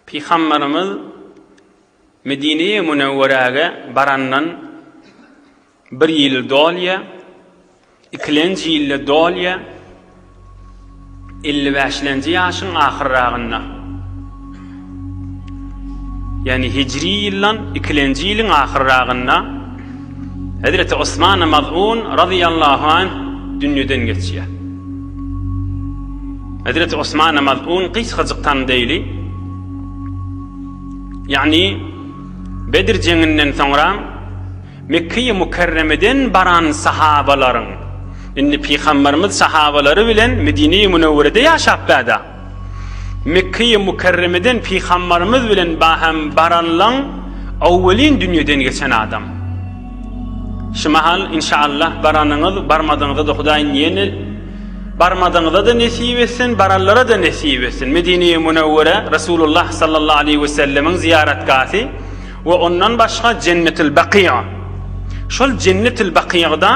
Pygamberimiz Medine-i Münewweräge barandan bir ýyl dolýar, ikilenji ýylda dolýar, 50 bäşlenji ýaşyň ahyrragynda. Ýagny hijri ýyldan ikilenji ýylyň ahyrragynda Hezreti Osman Maz'un razyýallahu anh dünýeden geçýär. Hezreti Osman Maz'un gysgajyk tandaýly. Ýagny Bedir jeňinden soňra Mekge-i Mükerremeden baran sahabalaryň indi pygamberimiz sahabalary bilen Medine-i Münewwerede ýaşap bäda. Mekge-i Mükerremeden pygamberimiz bilen bahem baranlaň awwelin dünýeden geçen adam. Şu mahal inşallah baranyňyz barmadyňyza-da Hudaý ýene Barmadyňyza-da nesip etsin, baranlara-da nesip etsin. Medine-i Münewwere Resulullah sallallahu aleýhi we sellemiň zyýaratgahy we ondan başga Jennetül Bakyýa. Şol Jennetül Bakyýada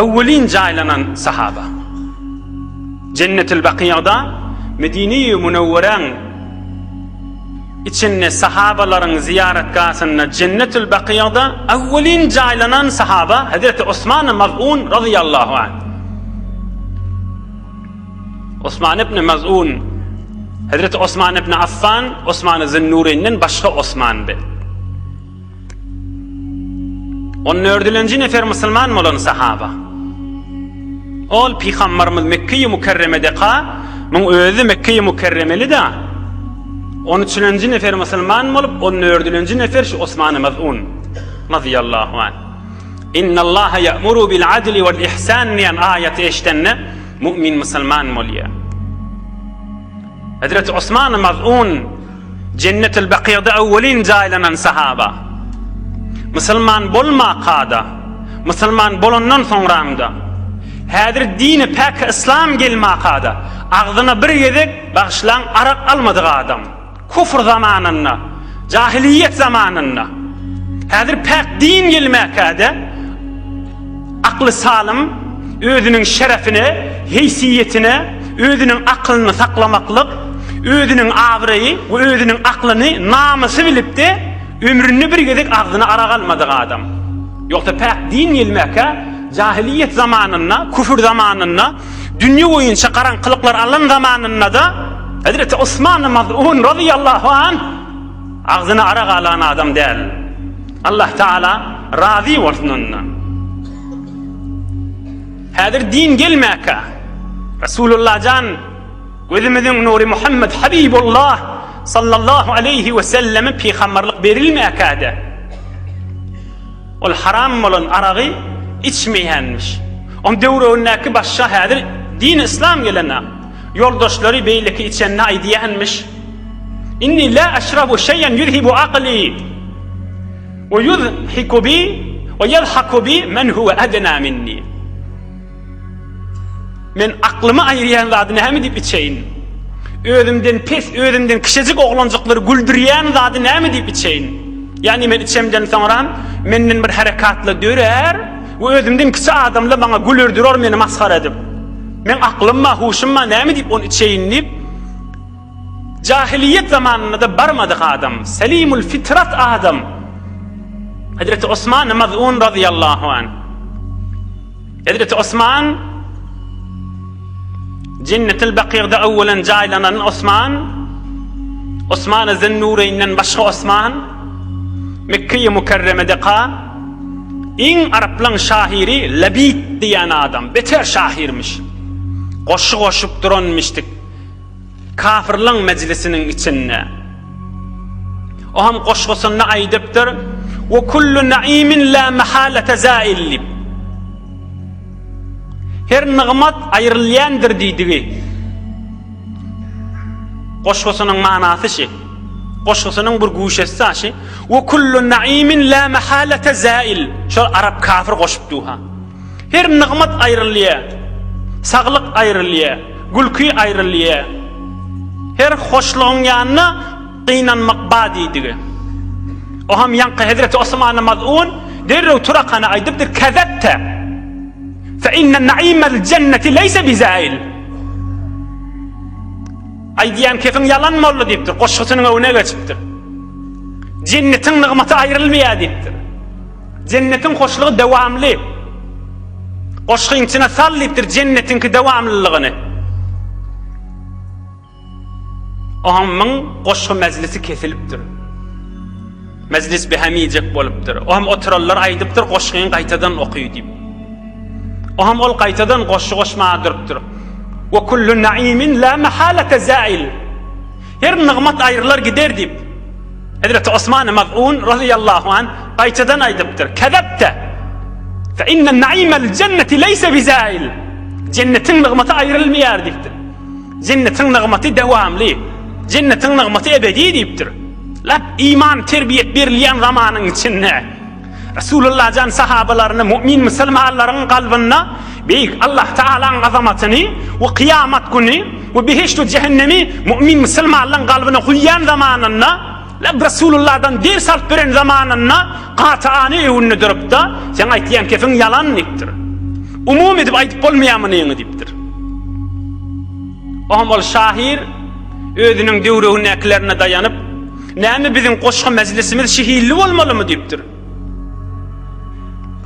öwwelin jaýlanan sahaba. Jennetül Bakyýada Medine-i Münewweräň içinde sahabalaryň zyýaratgasynda Jennetül Bakyýada awwelin jaýlanan sahaba Hezreti Osman Maz'un razyýallahu anh. Osman ibn Maz'un Hezreti Osman ibn Affan Osman Zünnureýnden başga Osman bi. On dördülenji nefer musulman bolan sahaba. Ol pygambarymyz Mekge-i Mükerremedeka, muň özi Mekge-i Mükerremeli-da. On üçülenji nefer musulman bolup, on dördülenji nefer şu Osman Maz'un radiyallahu anh. Innallaha ya'muru bil adli wal ihsan diýen aýaty eşidende mu'min musulman bolýar. Hezreti Osman Maz'un Jennetil Bakyýada öwwelin jaýlanan sahaba. Musulman bolmaka-da, musulman bolandan soňram-da, häzir dini päk yslam gelmaka-da, agzyna bir gezek, bagyşlaň, arak almadyk adam. Kufr zamanynda, jahiliýet zamanynda, häzir päk din gelmäkä-de, Akly salym özüniň şerefine, heýsiýetine, özüniň aklyny saklamaklyk, özüniň abraýy we özüniň aklyny namysy bilip-de, ömründe bir gezek agzyna arak almadyk adam. Ýogsa päk din gelmäkä, jahiliýet zamanynda, küfür zamanynda, dünýe boýunça garaňkylyklar alan zamanynda-da, Hezreti Osman Maz'un razyýallahu anh, Agzyna arak alan adam däl. Allah Taala razy bolsun ondan. Häzir din gelmäkä Resulullah jan gözümiziň nury Muhammed Habibullah sallallahu aleyhi we selleme pygamberlik berilmäkä-de ol haram bolan aragy içmeýänmiş. Oň döwründäki başga häzir din islam gelene ýoldaşlary beýleki içende aýdýanmyş. Inni la aşrabu şeýen ýuzhibu akli we ýuzhiku bi we ýazhaku bi men huwe adna minni. Men aklymy aýyrýan zady näme diýip içeýin? Özümden pes, özümden kiçijik oglanjyklary güldürýän zady näme diýip içeýin? Ýagny men içemden soňra menden bir herekatla dörär we özümden kiçi adamlar maňa güler durar meni masgara edip. Men aklym bar, huşum bar, näme diýip ony içeýin diýip Jahiliýet zamanynda-da barmadyk adam, selimul fitrat adam. Hezreti Osman Maz'un razyýallahu anh. Hezreti Osman Jennetil Bakirde awwelen jaýlanan Osman, Osman Zennureýnden başga Osman, Mekge-i Mükerremede ka iň araplaň şahyry Labid diýen adam, beter şahyrmyş. Goşgy goşup duranmyşdyk. Kafyrlaň mejlisiniň içinde. O hem goşgusynda aýdypdyr, Ve kullu naimin la mahalete zail diýip. Her nygmat aýrylýandyr diýdigi. Goşgusynyň manasy şi. Goşgusynyň bir guşesi şi. Ve kullu naimin la mahalete zail. Şol arap kafir goşup duha. Her nygmat aýrylýar. Saglyk aýrylýar, gülki aýrylýar. Her hoşlugyň ýanynda gynanmak ba diýdigi. O hem ýaňky Hezreti Osman Maz'un derrew turakana aýdypdyr, Kezebte! Fe inne naimel jenneti leýse bizail. Aýdýan kefiň ýalan boldy diýipdir, goşgusynyň öňüne geçipdir. Jennetiň nygmaty aýrylmaýar diýipdir. Jennetiň hoşlugy dowamly. Goşgyň içine sal diýipdir jennetiňki dowamlylygyny. Ohamyň goşgy mejlisi kesilipdir. Mejlis behemijek bolupdyr. Oham oturanlar aýdypdyr, goşgyňy gaýtadan oky diýip. Oham ol gaýtadan goşgy goşmaga durupdyr. Wa kullu naimin la mahalata zail. Her nygmat aýrylar gider diýip. Hezreti Osman Maz'un razyýallahu an gaýtadan aýdypdyr. Kezebte. Fe inne naimel jenneti leýse bizail. Jennetiň nygmaty aýrylmaýar diýipdir. Jennetiň nygmaty dowamly, jennetiň nygmaty ebedi diýipdir. Lap iman terbiýet berilýän zamanyň içinde Resulullah jan sahabalaryny mu'min musulmanlaryň kalbynda beýik Allah Taalaň azamatyny we kyýamat güni we behişt we jehennemi mu'min musulmanlaryň kalbyna guýýan zamanynda Lap Resulullahdan ders alyp beren zamanynda Gatyany öwünde durupda, Seň aýtýan kefiň ýalan diýipdir. Umumy edip aýdyp bolmaýar munyňy diýipdir. Oňam ol şahyr özüniň döwregindäkilerine daýanyp, Näme biziň goşgy mejlisimiz şihilli bolmalymy diýipdir.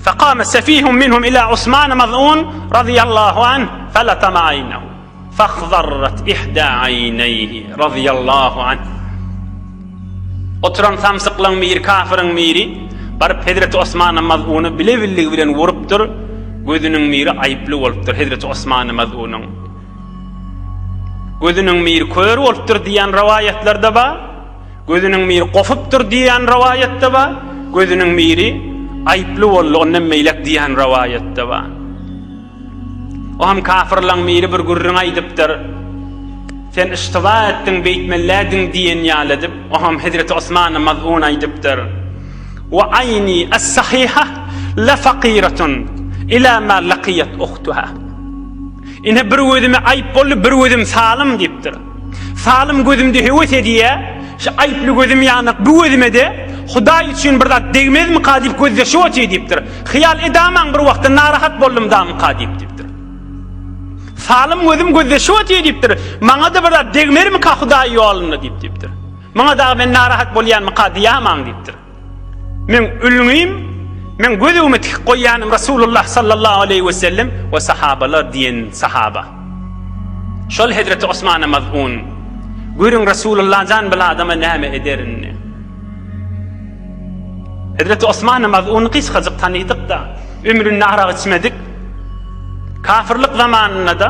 Fekame sefihun minhum ila Osman Maz'un radiyallahu anh feletama aynehu. Fahzarrat ihda aýneýhi razyýallahu anh. Oturan samsyklaň biri, kafyryň biri baryp Hezreti Osmana Maz'uny bile-billigi bilen urupdyr, gözüniň biri aýyply bolupdyr Hezreti Osmana Maz'unyň. Gözüniň biri kör bolupdyr diýen rowaýatlar-da bar, gözüniň biri gopupdyr diýen rowaýat-da bar, gözüniň biri aýyply boldy, ondan beýlek diýen rowaýat-da bar. O hem kafyrlaň biri bir gürrüň aýdypdyr. Sen iştiba etdiň, beýtmelidiň diýen ýaly edip, o hem Hezreti Osman Maz'un aýdypdyr. Wa aýni as-sahiha la faqiratun ila ma laqiyat uhtuha. Ine bir gözüme aýyp boldy, bir gözüm salym diýipdir. Salym gözümde höwes edýä, şu aýyply gözüm ýanak bu gözüme-de Hudaý üçin bir zat degmezmika diýip gözleşip otyr diýipdir. Hyýal edamaň bir wagtda narahat boldum damyka diýip diýipdir. Salym gözüm gözleşip otyr diýipdir. Maňa-da bir zat degmermika Hudaý ýolunda diýip diýipdir. Muňa dagy men narahat bolýanmyka diýamaň diýipdir. Meň ülňim, meň göz öňüme tikip goýýanym Rasulullah sallallahu aleýhi we sellem we sahabalar diýen sahaba. Şol Hezreti Osmana Maz'un. Görüň Rasulullah jan bil adama näme eder indi. Hezreti Osman Maz'uny gysgajyk tanydyk-da, ömründe arak içmedik. Kafirlik zamanynda-da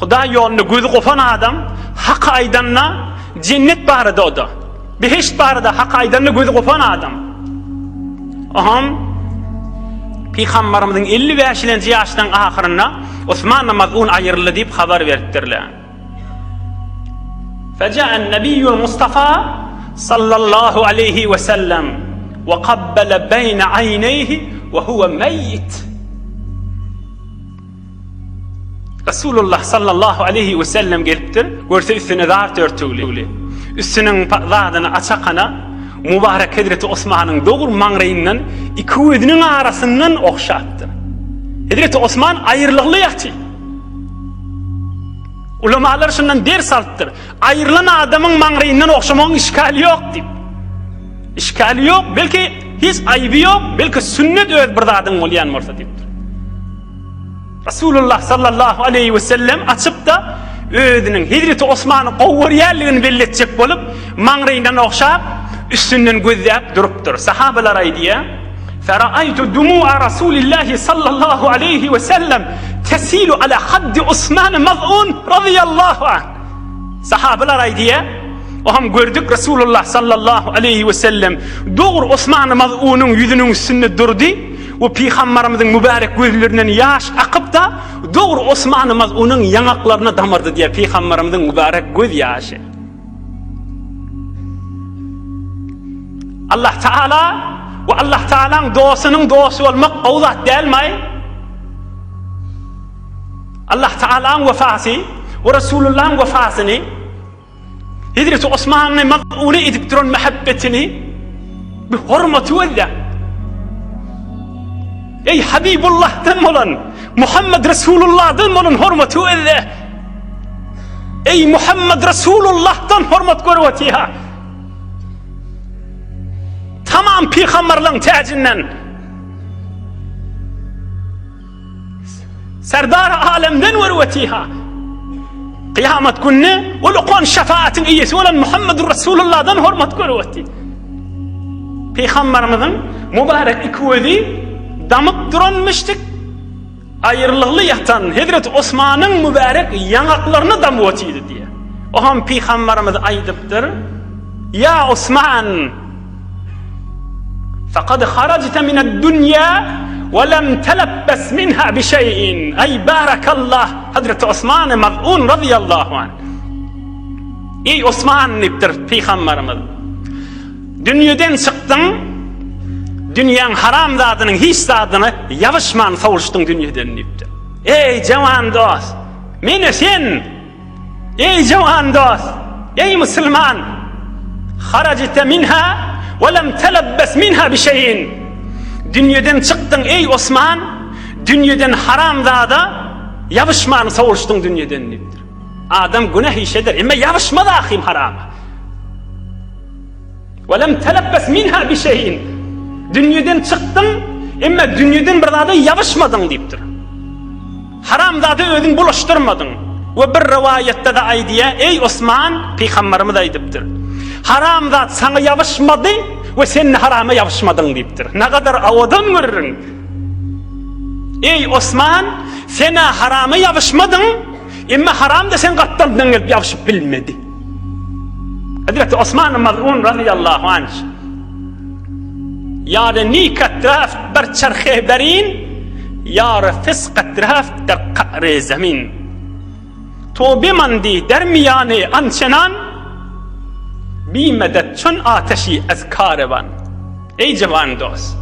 Hudaý ýolunda gözi gopan adam haky aýdanda jennet barada o-da. Behişt barada haky aýdanda gözi gopan adam. Oham Pygambarymyzyň 55-nji ýaşynyň ahyrynda Osman Maz'un aýryldy diýip habar beripdirler. Fejaen Nebiyyul Mustafa sallallahu aleyhi we sellem we kabbele beyne ayneyhi we huwe meyyit. Resulullah sallallahu aleyhi we sellem gelipdir, görse üstüne zat örtügli. Üstüniň zadyny açakana mübarek Hezreti Osmanyň dogry maňraýyndan iki gözüniň arasyndan ogşapdyr. Hezreti Osman aýrylygly ýaty. Ulamalar şundan ders alypdyr. Aýrylan adamyň maňraýyndan ogşamagyň işgali ýok diýip. Işgali ýok, belki hiç aýby ýok, belki sünnet öz bir zadyň bolýan bolsa diýipdir. Rasulullah sallallahu aleýhi we sellem açyp-da özüniň Hezreti Osmany gowy görýänligini belli etjek bolup, maňraýyndan ogşap, üstünden gözläp durupdyr. Sahabalar aýdýar, Fera'aytu dumu'a Rasulillahi sallallahu aleýhi we sellem tesilu ala haddi Osman Maz'un radiyallahu anh. Sahabalar aýdýar, O hem gördük Resulullah sallallahu aleýhi we sellem dogry Osman Maz'unyň ýüzüniň üstünde durdy we Pygambarymyzyň mübärek gözlerinden ýaş akyp-da dogry Osman Maz'unyň ýaňaklaryna damardy diýýär Pygambarymyzyň mübärek göz ýaşy. Allah Taala we Allah Taalaň dostunyň dosty bolmak gowy zat dälmi? Allah Taalaň wefasy we Resulullahyň wefasyny Hezreti Osmanyň Maz'una edip duran mähebbetini bir hormaty gözle. Ey Habibullah'dan bolan, Muhammed Resulullah'dan bolan hormaty gözle. Eý Muhammed Resulullahdan hormat görüp otyha. Tamam pygamberleň täjinden. Serdar alemden görüp otyha. Kıyamet günü ol okan şefaatin eýesi bolan Muhammed Resulullahdan hormat görüp oty. Peygamberimiziň mübarek iki gözi damyp duran müşrik Aýrylygly ýatan hezreti Osmanyň mübärek ýaňaklaryna damyp otyrdy diýýär. Oňam pygambarymyz aýdypdyr, Ýa Osman! Fekad harajte mined-dunýa we lem telebbes minha bi şeýin. Eý barakallah hezreti Osman Maz'un razyýallahu anh. Eý Osman diýipdir pygambarymyz. Dünýeden çykdyň, dünýäň haram zadynyň hiç zadyna ýabyşman sowuşdyň dünýeden diýipdir. Eý jawan dost, meni sen, eý jawan dost, eý musulman, harajte minha we lem telebbes minha bi şeýin. Dünýeden çykdyň eý Osman, dünýeden haram zada ýabyşman sowuşdyň dünýeden diýipdir. Adam günäh iş eder, emma ýabyşmaz ahym harama. We lem telebbes minha bi şeýin. Dünýeden çykdyň, emma dünýeden bir zada ýabyşmadyň diýipdir. Haram zada özüň bulaşdyrmadyň. We bir rowaýatda-da aýdýar, eý Osman, pygamberimiz aýdypdyr. Haram zat saňa ýabyşmady we sen-de harama ýabyşmadyň diýipdir. Nagadar owadan gürrüň. Eý Osman, sen-ä harama ýabyşmadyň, emma haram-da seň gapdalyndan gelip ýabyşyp bilmedi. Hazreti Osman Maz'un razyýallahu anh Ýar-y nikat raft ber çerhe berin, ýar-y fiskat raft der ka're zemin. To bimandi der miýany ançenan, Bimedet çün ateşi ez karewan. Eý jawan dost,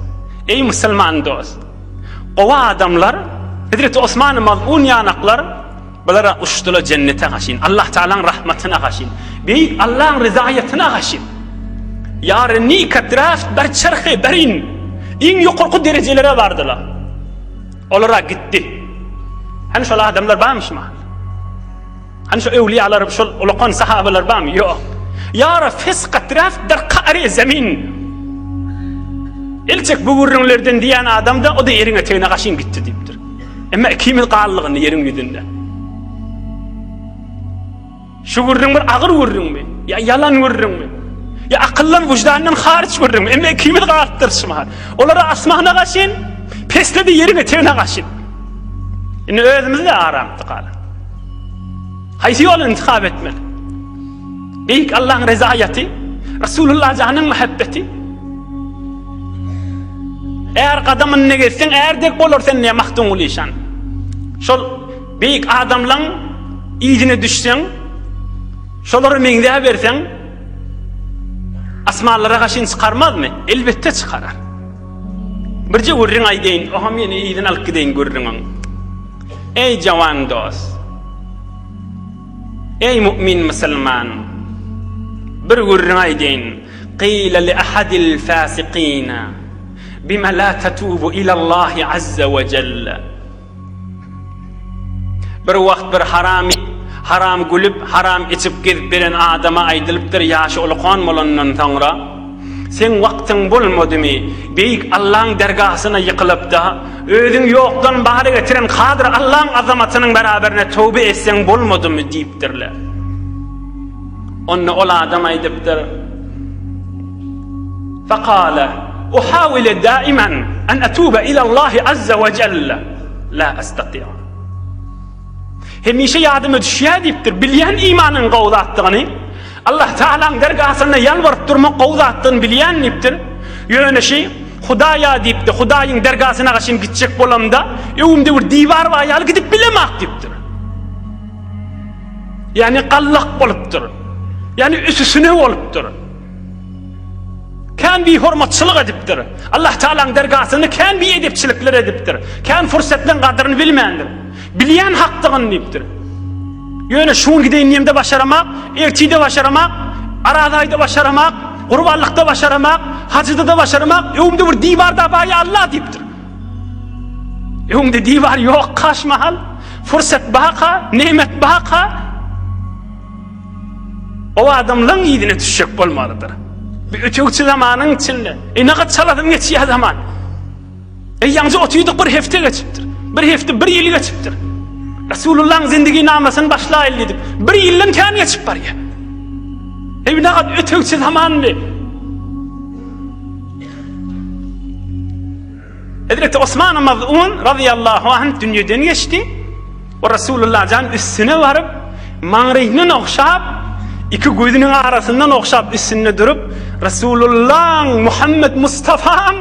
eý musulman dost, gowy adamlar, Hezreti Osman Maz'un ýanaklar, Bulara uçdula jennete gaşyn, Allah Tagalaň rahmatyna gaşyn, beýik Allaň ryzaýatyna gaşyn. Ýary nikat raft ber çerhi berin. Iň ýokarky derejelere bardylar. Olara gitdi. Hany şol adamlar barmy şu mahal? Hany şu öwliýalar, şol ulakan sahabalar barmy? Ýok. Ýara fiskat raft der ka'ri zemin. Elçek bu gürrüňlerden diýen adam da o da ýeriň etegine gaşyn gitdi diýipdir. Emma ikimiz galdyk indi ýeriň ýüzünde. Şu gürrüň bir agyr gürrüňmi? Ýa ýalan gürrüňmi? Ýa akyldan, wyždandan haryç gürrüňmi? Emma ikimiz galypdyrys şu mahal. Olara asmana gaşyn, pesle-de ýeriň etegine gaşyn. Indi özümizde aramyzda galan. Haýsy ýoly intihap etmeli? Beýik Allaň rezaýaty, Resulullah janyň muhabbeti. Är gadamyny gezseň, är dek bolar sen diýýär Magtymguly işan. Şol beýik adamlaň yzyna düşseň, şolara meňzäberseň, asmanlara gaşyn çykarmazmy? Elbetde çykarar. Birje gürrüň aýdaýyn, oňam ýene yzyny alyp gideýin gürrüňiň. Eý jawan dost! Eý mu'min musulman! Bir gürrüň aýdaýyn, Qila li ahadil fasiqina bima la tatubu ilallahi azza we jelle. Bir wagt bir haramy haram gülüp, haram içip gezip beren adama aýdylypdyr, ýaşy ulukan bolandan soňra, Seň wagtyň bolmadymy, beýik Allaň dergasyna ýykylyp-da, özüň ýokdan bara getiren Kadyr Allaň azamatynyň beraberine töwbe etseň bolmadymy diýipdirler. Onda ol adam aýdypdyr, Fekale, uhawile daimen en etube ilallahi azze we celle, la estati'u. Hemişe ýadyma düşýär diýipdir, bilýän imanyň gowy zatdygyny, Allah Tagalaň dergasynda ýalbaryp durmak gowy zatdygyny bilýän diýipdir. Ýöne şi Hudaýa diýipdir, Hudaýyň dergasyna gaşyn gitjek bolamda, öňümde bir diwar bar ýaly gidip bilemak diýipdir. Ýagny gallak bolupdyr. Ýagny üsüsine bolupdyr. Kän bihormatçylyk edipdir. Allah Tagalaň dergasynda kän biedepçilikler edipdir. Kän fursatlaryň gadyryny bilmändir. Bilýän hakdygyny diýipdir. Ýöne şu gün gideýin diýemde başaramak, ertide başaramak, Araz aýda başaramak, gurbanlykda başaramak, hajyda-da başaramak, öňümde bir diwar da bar ýa Allah diýipdir. Öňde diwar ýok kaş mahal, fursat baka, nemet baka. Gowy adamlaryň yzyna düşjek bolmalydyr. Bir ötegçi zamanyň içinde, e nagat çalasyn geçýär zaman. E ýaňja otydyk bir hepde geçipdir. Bir hepde bir ýyl geçipdir. Resulullahyň zindigi namasyny başlaýyl diýdik. Bir ýyldan kän geçip barýar. E nagat ötegçi zamandy. Hezreti Osman Maz'un razyýallahu anh dünýeden geçdi. We Resulullah jan üstüne baryp, maňryny ogşap, iki gözüniň arasyndan ogşap üstünde durup, Resulullahyň Muhammed Mustafam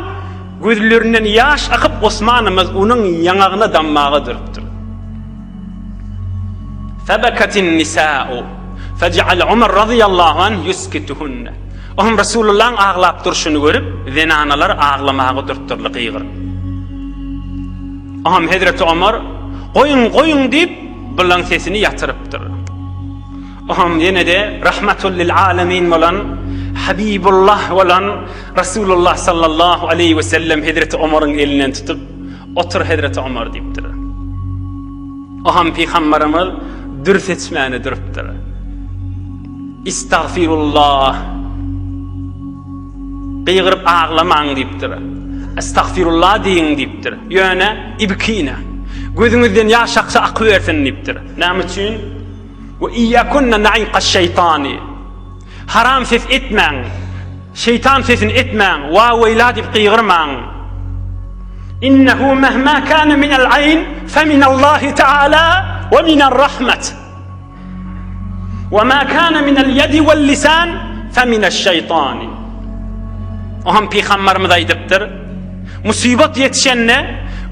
gözlerinden ýaş akyp Osman Maz'unyň ýaňagyna dammaga durupdyr. Febekatin nisa'u fej'al Umar razyýallahu anh yuskituhunne. Oňam Resulullahyň aglap durşuny görüp, zenanalar aglamaga durupdyrlar gygyryp. Oňam Hezreti Omar, Goýuň, goýuň diýip, bulaň sesini ýatyrypdyr. Oňam ýene-de rahmatul lil alamin bolan, Habibullah bolan Resulullah sallallahu aleýhi we sellem Hezreti Omaryň elinden tutup, Otur Hezreti Omar diýipdir. Oňam pygamberimiz dür seçmäne durupdyr. Istagfirullah. Gygyryp aglamaň diýipdir. Estagfirullah diýiň diýipdir. Ýöne ibkine. Gözüňizden ýaş aksa akybersin diýipdir. Näme üçin? We iyyakunna na'iqaş şeýtany. Haram ses etmäň. Şeýtan sesini etmäň. Wa weýla diýip gygyrmaň. Innehu mehma kana minel aýn fe minallahi taala we minar rahmet. Wa ma kana minel ýedi wel lisan fe mineş-şeýtani. Oňam pygamberimiz aýdypdyr. Musybat ýetişende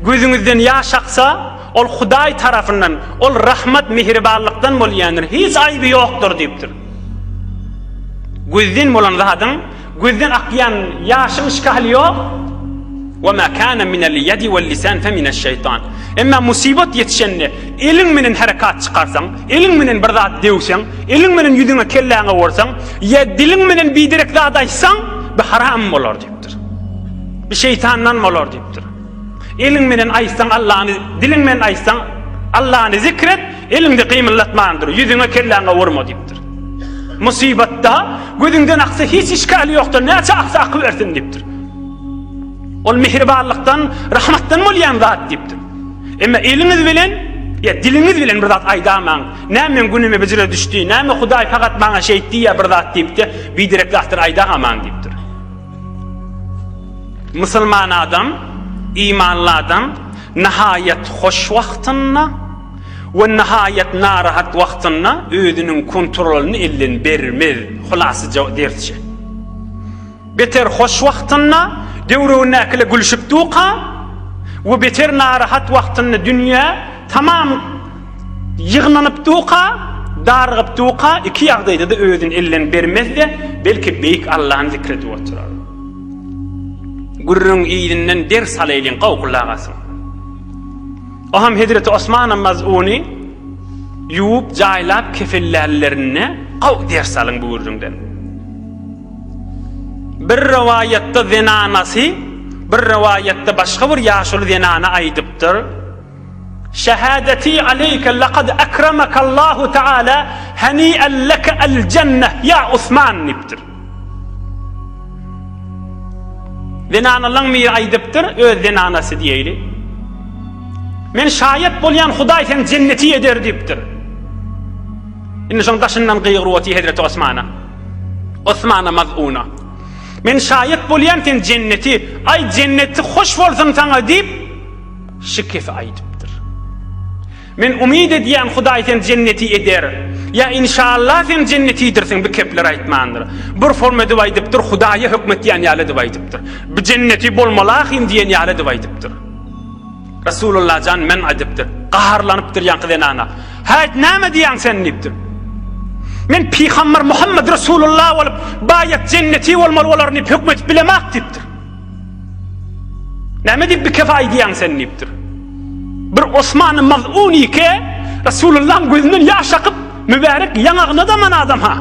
gözüňizden ýaş aksa, ol Hudaý tarapyndan, ol rahmat, mihribanlykdan bolýandyr. Hiç aýby ýokdur diýipdir. Gözden bolan zadyň Gözden akýan ýaşyň işgali ýok. Wa ma kana minel ýedi wel lisan fe mineş-şeýtan. Emma musybat ýetişende eliň menen herekat çykarsaň, eliň menen bir zat döwseň, eliň menen ýüzüňe kelläňe ursaň, ýa diliň menen biderek zat aýtsaň, bu haram bolar diýipdir. Bu şeýtandan bolar diýipdir. Eliň menen aýtsaň Allany, diliň menen aýtsaň Allany zikr et, eliňde gymyldatman dur, ýüzüňe kelläňe urma diýipdir. Musybatda gözüňden aksa hiç işgali ýokdur, näçe aksa akybersin diýipdir. Ol mihribanlykdan, rahmatdan bolýan zat diýipdir. Emma eliňiz bilen ýa diliňiz bilen bir zat aýdamaň. Näme meň günüme bijire düşdi, näme Hudaý fakat maňa şeýtdi ýa bir zat diýipdi, biderek zatlar aýdagamaň diýipdir. Musulman adam, imanly adam nahaýat hoş wagtynda we nahaýat narahat wagtynda özüniň kontrolyny elden bermez. Hulasyja dersçe. Beter hoş wagtynda döwregindäkiler gülşüp duka we beter narahat wagtynda dünýä tamam ýygnanyp duka, darygyp duka iki ýagdaýda-da özüni elden bermez-de, belki beýik Allany zikr edip oturar. Gürrüň yzyndan ders alaýlyň, gowy gulak asyň. O hem Hezreti Osman Maz'uny ýuwup, jaýlap kefellänlerinde gowy ders alyň bu gürrüňden. Bir rowaýatda zenanasy, bir rowaýatda başga bir ýaşuly zenana aýdypdyr. Şehadeti aleýke lekad akramakallahu taala hani'en leke el jenneh ýa Osman diýipdir. Zenanalaň biri aýdypdyr, öz zenanasy diýeýli. Men şaýat bolýan Hudaý seni jenneti eder diýipdir. Indi şoň daşyndan gygyryp otyr Hezreti Osmana. Osmana mazuna. Men şaýat bolýan sen jenneti, aý jenneti hoş bolsun saňa diýip şikesi aýdypdyr. Men umyt edýän Hudaý seni jenneti eder. Ýa inşallah sen jennetidirsiň bu kepler aýtmandyr. Bir forma edip aýdypdyr Hudaýa hökmetýän ýaly edip aýdypdyr. Bu jenneti bolmaly ahym diýen ýaly edip aýdypdyr. Resulullah jan men aýdypdyr. Gaharlanypdyr ýaňky zenana. Häýt näme diýýäň sen diýipdir. Men pygamber Muhammed Resulullah bolup baýat jenneti bolmaly bolaryn diýip hökmetip bilemak diýipdir. Näme diýip bir kefe aýdýaň sen diýipdir. Bir Osman Maz'un ike Resulullah'ın gözünden ýaş akyp mübärek ýaňagyna daman adam ha.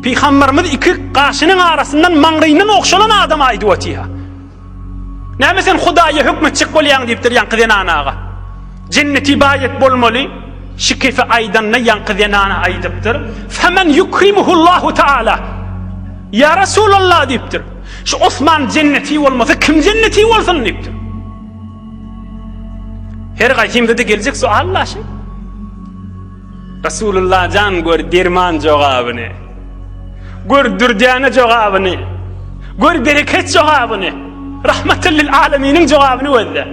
Pygamberimiz iki gaşynyň arasyndan maňrynyň okşalan adam aýdyp otyr. Näme sen Hudaýa hökmetjek bolýaň diýipdir ýaňky zenanaga. Jenneti baýat bolmaly. Şu kefi aýdanda ýaňky zenana aýdypdyr, Femen yukrimuhullahu taala. Ýa Resulallah diýipdir. Şu Osman jenneti bolmasa kim jenneti bolsun diýipdir. Her gaýsymyzda geljek sual la şu. Resulullah jan gör derman jogabyny. Gör dürdäne jogabyny. Gör bereket jogabyny. Rahmeten lil aleminiň jogabyny gözle.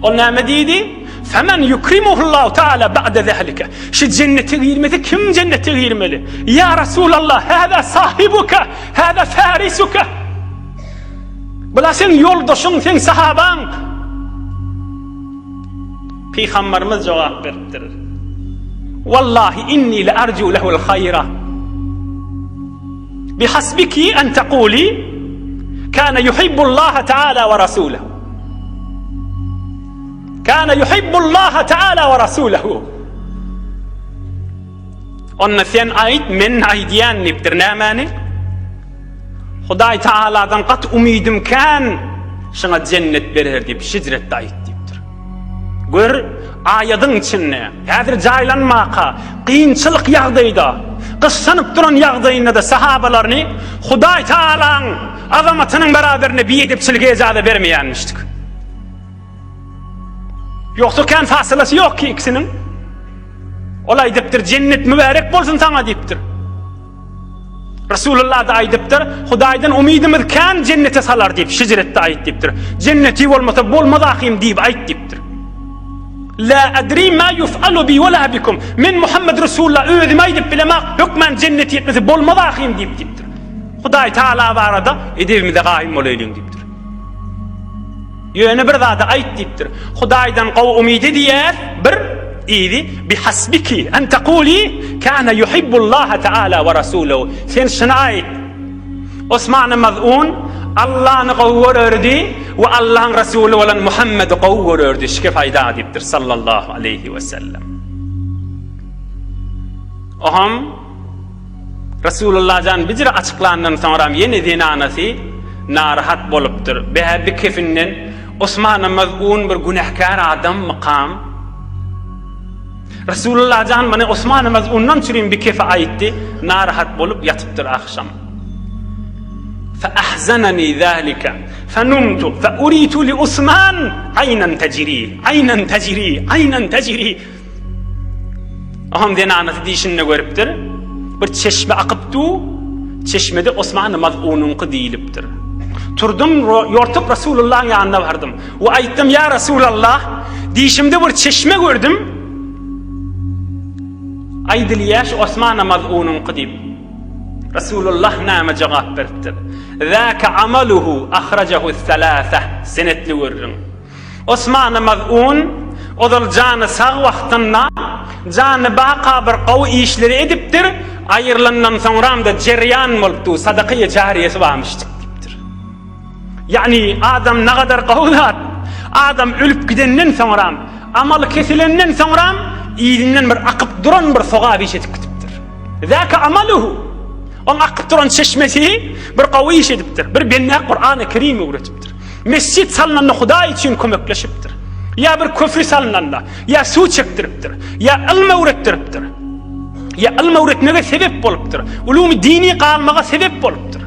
Ol näme diýdi? Femen yukrimuhullahu taala ba'de zalika. Şu jennete girmese kim jennete girmeli? Ya Resulallah, hada sahibuka, hada farisuka. Bula sen ýoldaşyň, sen sahabaň. Pygamberimiz jogap beripdir. Wallahi inni la arju lehul hayra. Bihasbiki en taquli kana yuhibbullaha taala we rasulahu. Kana yuhibbullaha taala we rasulahu. Onda sen aýt, men aýdýan diýipdir. Nämäni? Hudaý Taaladan gaty umydym kän, şuňa jennet berer diýip, şijretde aýt diýipdir. Gör, aýadyň içinde, häzir jaýlanmaka, kynçylyk ýagdaýda, gyssanyp duran ýagdaýynda-da sahabalaryny Hudaý Taalaň azamatynyň beraberinde biedepçilige ejaza bermeýänmişdik. Ýogsa kän fasylasy ýok ki ikisiniň. Ol aýdypdyr, jennet mübärek bolsun saňa diýipdir. Resulullah da aýdypdyr, Hudaýdan umydymyz kän jennete salar diýip, şijretde aýt diýipdir. Jenneti bolmasa bolmaz ahym diýip aýt diýipdir. La adri ma yuf'alu bi wala bikum. Men Muhammed Resulullah özüm aýdyp bilemak, hökman jenneti ýetmese bolmaz ahym diýip diýipdir. Hudaý Taala barada edebimize gaýym bolaýlyň diýipdir. Ýöne bir zady aýt diýipdir. Hudaýdan gowy umyt edýär, bir, yzy, bihasbiki en tekuli kana yuhibbullaha taala we rasulehu. Sen şuny aýt. Osman Mazun Allany gowy görerdi we Allahyň Resuly bolan Muhammedi gowy görerdi. Şike faýda diýipdir sallallahu aleýhi we sellem. Oham Resulullah jan bijire açyklandan soňram ýene zenanasy narahat bolupdyr. Bä bi kefinden Osmana Mazun bir günäkär adammykam? Resulullah jan muny Osmana Mazundan çürim bi kefi aýtdy, narahat bolup ýatypdyr agşam. Fe ahzanani zalika fe numtu fe uritu li Osman aýnan tejri, aýnan tejri, aýnan tejri. Oňam zenanasy dişinde görüpdir. Bir çeşme akyp du, çeşmede Osman Maz'unyňky diýlipdir. Turdum, ýortup Resulullahyň ýanyna bardym. We aýtdym, Ýa Resulallah, dişimde bir çeşme gördüm. Aýdylýar şu Osman Maz'unyňky diýip. Resulullah näme jogap beripdir? Zaka amaluhu ahrajahu thalatha. Senetli gürrüň. Osman Maz'un ozal jany sag wagtynda jany baka bir gowy işleri edipdir, aýrylandan soňram-da jerýan bolupdy, sadakaýy jariýesi barmyşdyk diýipdir. Ýagny adam nagadar gowy zat, adam ölüp gidenden soňram, amaly kesilenden soňram yzyndan bir akyp duran bir sogap iş edip gidipdir. Zäke amaluhu. Oň akyp duran çeşmesi bir gowy iş edipdir. Bir bendä Kurany Kerim öwretipdir. Mesjit salnanda Hudaý üçin kömekleşipdir. Ýa bir köpri salnanda, ýa suw çekdiripdir, ýa ylm öwretdiripdir. Ýa ylm öwretmege sebep bolupdyr. Ulumy dini galmaga sebep bolupdyr.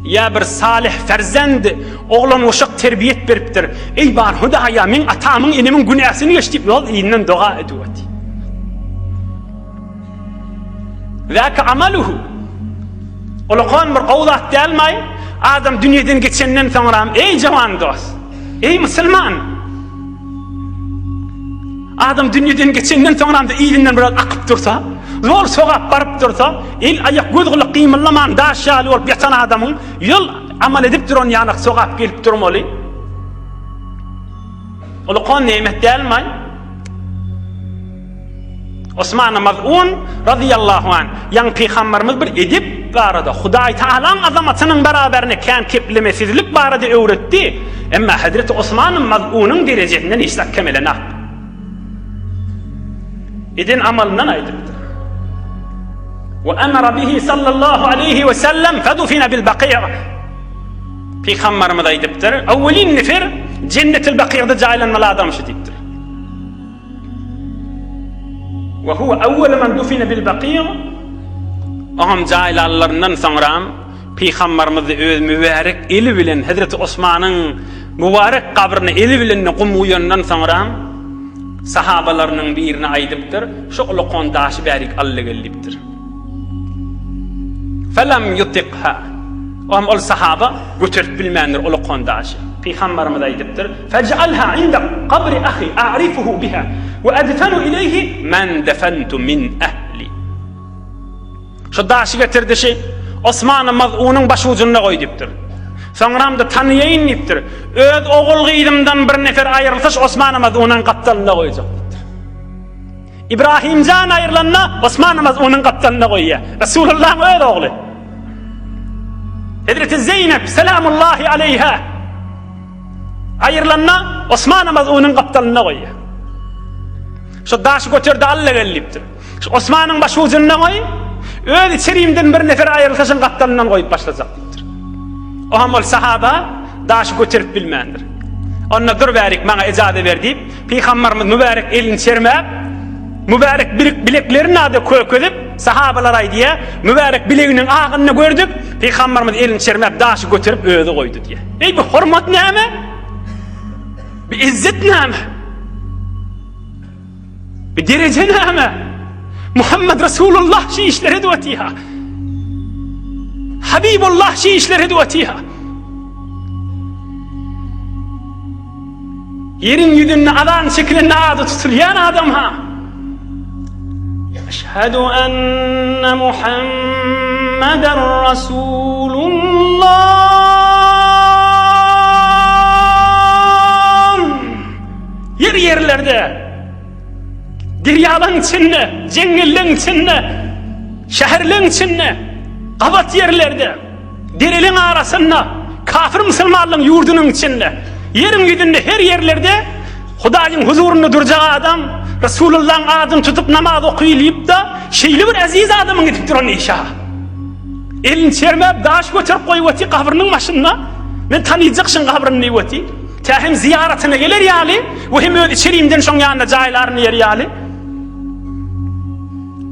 Ýa bir salyh ferzend oglan uşak terbiýet beripdir. Eý bar Hudaýa, meň atamyň, enemiň günäsini geç diýip, ýol yzyndan doga edip otyr. Zäke amaluhu. Ulakan bir gowy zat dälmaý? Adam dünýeden geçenden soňram, eý jawan dost, eý musulman! Adam dünýeden geçenden soňram da yzyndan biraz akyp dursa, zor sogap baryp dursa, el aýak göz gulak gymyllaman daş ýaly bolup ýatan adamyň ýol amal edip duran ýanak sogap gelip durmaly. Ulakan nemet dälmaý? Osman Maz'un razyýallahu anh, ýaňy pygamberimiz bir edep barada, Hudaý Tagalaň azamatynyň beraberine kän keplemesizlik barada öwretdi. Emma hezreti Osman Maz'unyň derejesinden hiç zat kemelenak. Eden amalyndan aýdypdyr. We amara bihi sallallahu aleýhi we sellem fedufina bil baqiýa. Pygamberimiz aýdypdyr, Awwelin nefer Jennetil Bakiýada jaýlanmaly adam şu diýipdir. We huwe awwelu men dufine bil Bakiý. Oňam jaýlanlaryndan soňram Pygambarymyz öz mübärek eli bilen Hezreti Osmanyň mübarek gabryna eli bilen gum guýandan soňram sahabalarynyň birine aýdypdyr, Şu ulakon daşy bärik al-da gel diýipdir. Felam yutikha. Oňam ol sahaba göterip bilmändir ulakon daşy. Pygambarymyz aýdypdyr, Fej'alha inda kabri ahi a'rifuhu biha we adfanu ileýhi men defentu min ehli. Şu daşy getirdi şi Osman Maz'unyň başujunda goý diýipdir. Soňram-da tanaýaýyn diýipdir. Öz ogul-gyzymdan bir nefer aýrylsa şu Osman Maz'unyň gapdalynda goýjak diýipdir. Ibrahimjan aýrylanda Osman Maz'unyň gapdalynda goýýar. Resulullahyň öz ogly. Hezreti Zeýnep selamullahi aleýha aýrylanda Osman Maz'unyň gapdalynda goýýar. Şu daşy göterdi alla gel diýipdir. Şu Osmanyň baş ujunda goý, öz içerimden bir nefer aýrylsa şoň gapdalyndan goýup başlajak diýipdir. O hem ol sahaba daşy göterip bilmändir. Onda dur bärik maňa ejaza ber diýip, Pygambarymyz mübärek elini çermäp, mübärek bileklerini ady kökezip, sahabalar aýdýar, mübärek bileginiň agyny gördük, Pygambarymyz elini çermäp daşy göterip özi goýdy diýýär. Eý bu hormat näme? Bu izzet näme? Bu dereje näme? Muhammed Resulullah şu işleri edip otyha. Habibullah şu işleri edip otyha. Ýeriň ýüzünde azan çekilende ady tutulýan adam ha. Eşhedü enne Muhammeden Rasulullah. Ýer ýerlerde, derýalaryň içinde, jeňňelleň içinde, şäherleň içinde, gabat ýerlerde, dereleň arasynda, kafir musulmanlaryň ýurdunyň içinde, ýeriň ýüzünde her ýerlerde Hudaýyň huzurynda durjak adam Resulullahyň adyny tutup namaz okylyp-da, şeýle bir eziz adamyň edip duran işi. Elini çermäp daş göterip goýup otyr gabrynyň başynda. Men tanyjak şuň gabryny diýip otyr. Tä hem zyýaratyna geler ýaly we hem öz içerimden şoň ýanynda jaýlaryn diýer ýaly.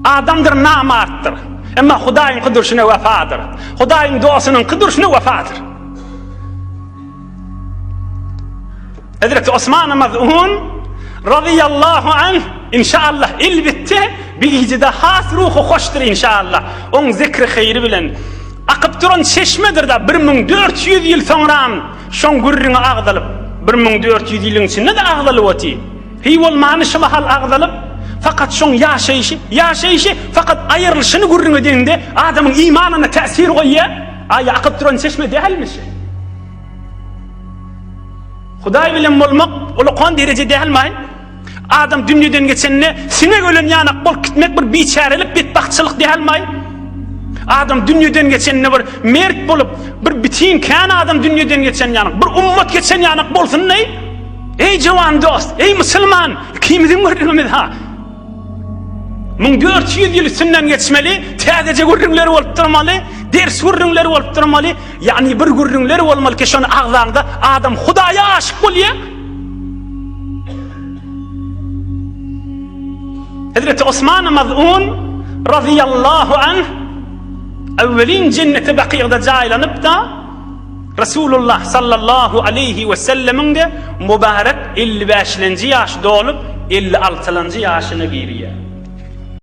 Adamdyr namartdyr. Emma Hudaýyňky durşuna wepadyr. Hudaýyň dostunyňky durşuna wepadyr. Hezreti Osman Maz'un radiyallahu anh inşallah elbetde bir gijede has ruhy hoşdur inşallah. Oň zikri haýry bilen akyp duran çeşmedir da 1400 ýyl soňram şoň gürrüňi agzalyp 1400 ýylyň içinde-de agzalyp oty. Hiý bolmany şu mahal agzalyp fakat şoň ýaşaýşy, ýaşaýşy fakat aýrylyşyny gürrüň edende adamyň imanyna täsir goýýar. Aý akyp duran çeşme dälmi şu? Hudaý bilen bolmak ulakan dereje dälmaý? Adam dünýeden geçende siňek ölen ýanak bolup gitmek bir biçärelik, betbagtçylyk dälmaý? Adam dünýeden geçende bir mert bolup, bir bitin kän adam dünýeden geçen ýanak, bir ummat geçen ýanak bolsun-daý? Eý jowan dost, eý musulman, ikimiziň gürrüňimiz ha. 1400 ýyl üstünden geçmeli, täzeje gürrüňler bolup durmaly, ders gürrüňleri bolup durmaly, ýagny bir gürrüňler bolmaly ki, şony agzaňda adam Hudaýa aşyk bolýar. Hazreti Osman Maz'un radiyallahu anh awwelin jennete Bakygda jaýlanyp-da Resulullah sallallahu aleýhi we sellemiň-de mübarek 55-lenji ýaşy dolup 56-lanjy ýaşyna girýär.